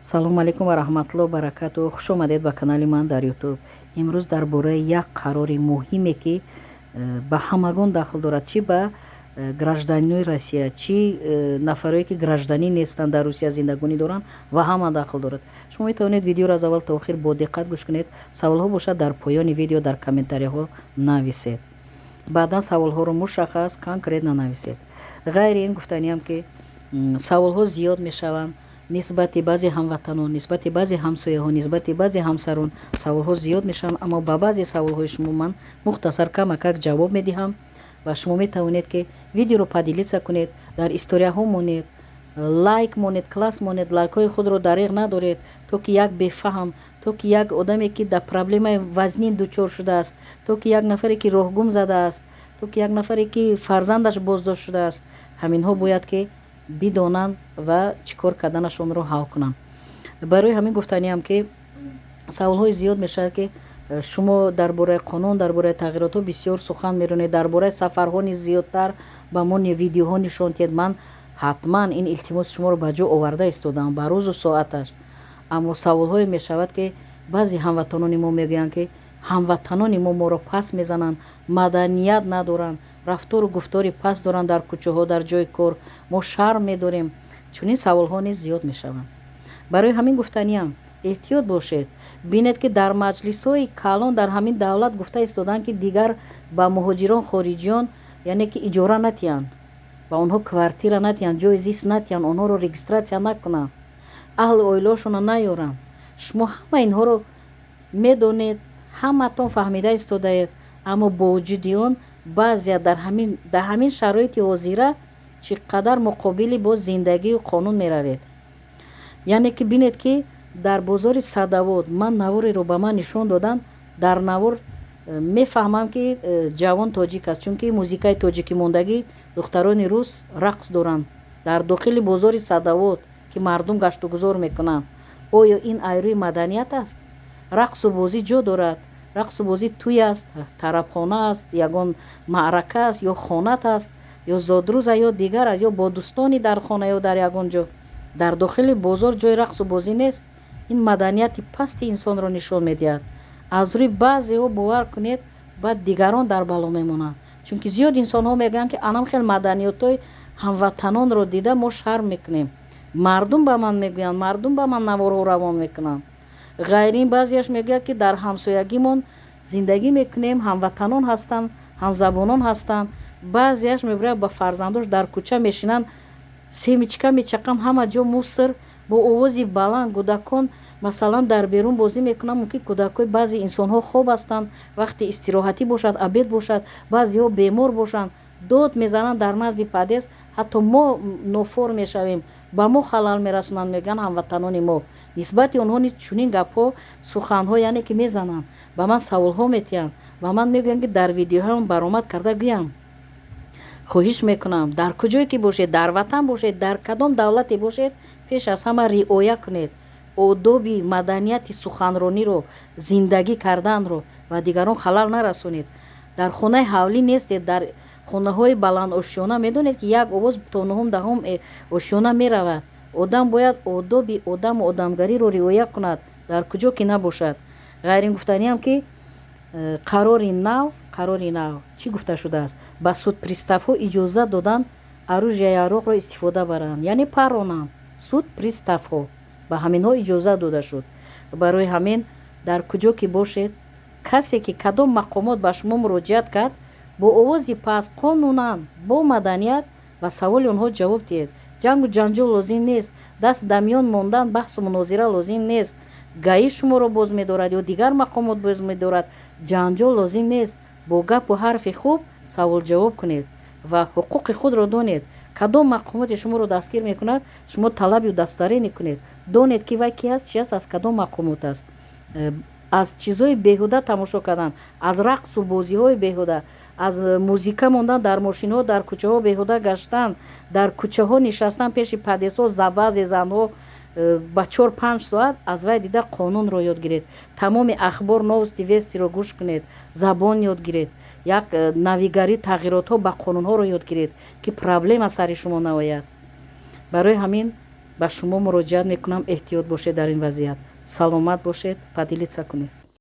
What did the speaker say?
Салому алайкум ва раҳматулло баракату. Хуш омадед ба канали ман дар Ютуб. Имрӯз дар бораи як қарори муҳиме, ки ба ҳамагон дахл дорад, чӣ ба гражданинои Россия, чӣ нафарое ки гражданин нестанд, дар Русия зиндагонӣ доранд, ва ҳама дахл дорад. Шумо метавонед видеоро аз аввал то охир бо диққат гӯш кунед. Саволҳо бошад, дар поёни видео дар комментарияҳо нависед. Баъдан саволҳоро мушаххас, конкретно нависед. Ғайри ин, гуфтаниам, ки саволҳо зиёд мешаванд нисбати баъзе ҳамватанон, нисбати баъзе ҳамсояҳо, нисбати баъзе ҳамсарон. Саволҳо зиёд мешаванд, аммо ба баъзе саволҳои шумо ман мухтасар, камакак ҷавоб медиҳам ва шумо метавонед, ки видеоро поделиться кунед, дар историяҳо монед, лайк монед, класс монед. Лайкҳои худро дареғ надоред, то ки як бефаҳм, то ки як одаме, ки дар проблемаи вазнин дучор шудааст, то ки як нафаре, ки роҳгум задааст, то ки як нафаре, ки фарзандаш боздошт шудааст, ҳаминҳо бояд ки бидонанд ва чӣ кор карданашонро ҳал кунанд. Барои ҳамин гуфтаниам, ки саволҳои зиёд мешавад, ки шумо дар бораи қонун, дар бораи тағйиротҳо бисёр сухан меронед, дар бораи сафарҳо низ зиёдтар ба мо видеоҳо нишон диҳед. Ман ҳатман ин илтимоси шуморо ба ҷо оварда истодаам ба рӯзу соаташ. Аммо саволҳое мешавад, ки баъзе ҳамватанони мо мегӯянд, ки ҳамватанони мо моро пас мезананд, маданият надоранд, рафтору гуфтори паст доранд дар кӯчаҳо, дар ҷои кор, мо шарм медорем. Чунин саволҳо низ зиёд мешаванд. Барои ҳамин гуфтаниам: эҳтиёт бошед. Бинед, ки дар маҷлисҳои калон дар ҳамин давлат гуфта истоданд, ки дигар ба муҳоҷирон, хориҷиён, яъне ки иҷора натиҳанд, ба онҳо квартира натиҳанд, ҷои зист натиҳанд, онҳоро регистрация накунанд, аҳли оилаошонро наёранд. Шумо ҳама инҳоро медонед, ҳаматон фаҳмида истодаед, аммо бо вуҷуди он баъзея дар ҳамин шароити ҳозира чӣ қадар муқобили бо зиндагию қонун меравед. Яъне ки бинед, ки дар бозори Садовод ман навореро ба ман нишон доданд. Дар навор мефаҳмам, ки ҷавон тоҷик аст, чунки музикаи тоҷикӣ мондагӣ, духтарони рус рақс доранд дар дохили бозори Садовод, ки мардум гаштугузор мекунанд. Оё ин аз рӯи маданият аст? Рақсу бозӣ ҷо дорад. Рақсу бозӣ тӯй аст, тарабхона аст, ягон маърака аст ё хонат аст, ё зодрӯза, ё дигар аст, ё бо дӯстони дар хона, ё дар ягон ҷо. Дар дохили бозор ҷои рақсу бозӣ нест. Ин маданияти пасти инсонро нишон медиҳад. Аз рӯи баъзеҳо, бовар кунед, баъд дигарон дар бало мемонанд, чунки зиёд инсонҳо мегӯянд, ки анам хел маданиятҳои ҳамватанонро дида, мо шарм мекунем. Мардум ба ман мегӯянд, мардум ба ман наворҳо равон мекунанд. Ғайри ин, баъзеяш мегӯяд, ки дар ҳамсоягимон зиндагӣ мекунем, ҳамватанон ҳастанд, ҳамзабонон ҳастанд. Баъзеяш мебирояд, ба фарзандош дар кӯча мешинанд, семечка мечақанд, ҳама ҷо мусор, бо овози баланд. Кӯдакон, масалан, дар берун бозӣ мекунанд. Мумкин кӯдакҳои баъзе инсонҳо хоб ҳастанд, вақти истироҳатӣ бошад, обед бошад, баъзеҳо бемор бошанд, дод мезананд дар назди подъезд, ҳатто мо нофор мешавем, ба мо халал мерасонанд, мегӯянд ҳамватанони мо. Нисбати онҳо низ чунин гапҳо, суханҳо, яъне ки мезананд, ба ман саволҳо метиҳанд, ба ман мегӯянд, ки дар видеоҳоям баромад карда гӯям. Хоҳиш мекунам, дар куҷое ки бошед, дар ватан бошед, дар кадом давлате бошед, пеш аз ҳама риоя кунед одоби маданияти суханрониро, зиндагӣ карданро ва дигарон халал нарасонед. Дар хонаи ҳавлӣ нестед, дар хонаҳои баландошёна медонед, ки як овоз то нуҳум, даҳум ошёна меравад. Одам бояд одоби одаму одамгариро риоя кунад, дар куҷо ки набошад. Ғайр ин, гуфтаниам, ки қарори нав чӣ гуфта шудааст: ба судприставҳо иҷозат доданд оружия, яроқро истифода баранд, яъне парронанд. Суд приставҳо, ба ҳаминҳо иҷозат дода шуд. Барои ҳамин, дар куҷо ки бошед, касе ки кадом мақомот ба шумо муроҷиат кард, бо овози паст, қонунан, бо маданият ба саволи онҳо ҷавоб диҳед. Ҷангу ҷанҷол лозим нест, даст дар миён мондан, баҳсу мунозира лозим нест. ГАИ шуморо боз медорад ё дигар мақомот боз медорад, ҷанҷол лозим нест. Бо гапу ҳарфи хуб саволҷавоб кунед ва ҳуқуқи худро донед. Кадом мақомоте шуморо дастгир мекунад, шумо талаби удостоверение кунед, донед, ки вай ки аст, чи аст, аз кадом мақомот аст. Аз чизҳои беҳуда тамошо кардан, аз рақсу бозиҳои беҳуда, аз музика мондан дар мошинҳо, дар кӯчаҳо беҳуда гаштан, дар кӯчаҳо нишастан пеши подъездҳо, баъзе занҳо ба 4-5 соат, аз вай дида қонунро ёд гиред. Тамоми ахбор, новости, вестиро гӯш кунед, забон ёд гиред, як навигарӣ, тағйиротҳо ба қонунҳоро ёд гиред, ки проблема сари шумо наояд. Барои ҳамин. Ба шумо муроҷиат мекунам, эҳтиёт бошед дар ин вазъият. Саломат бошед, поделиться кунед.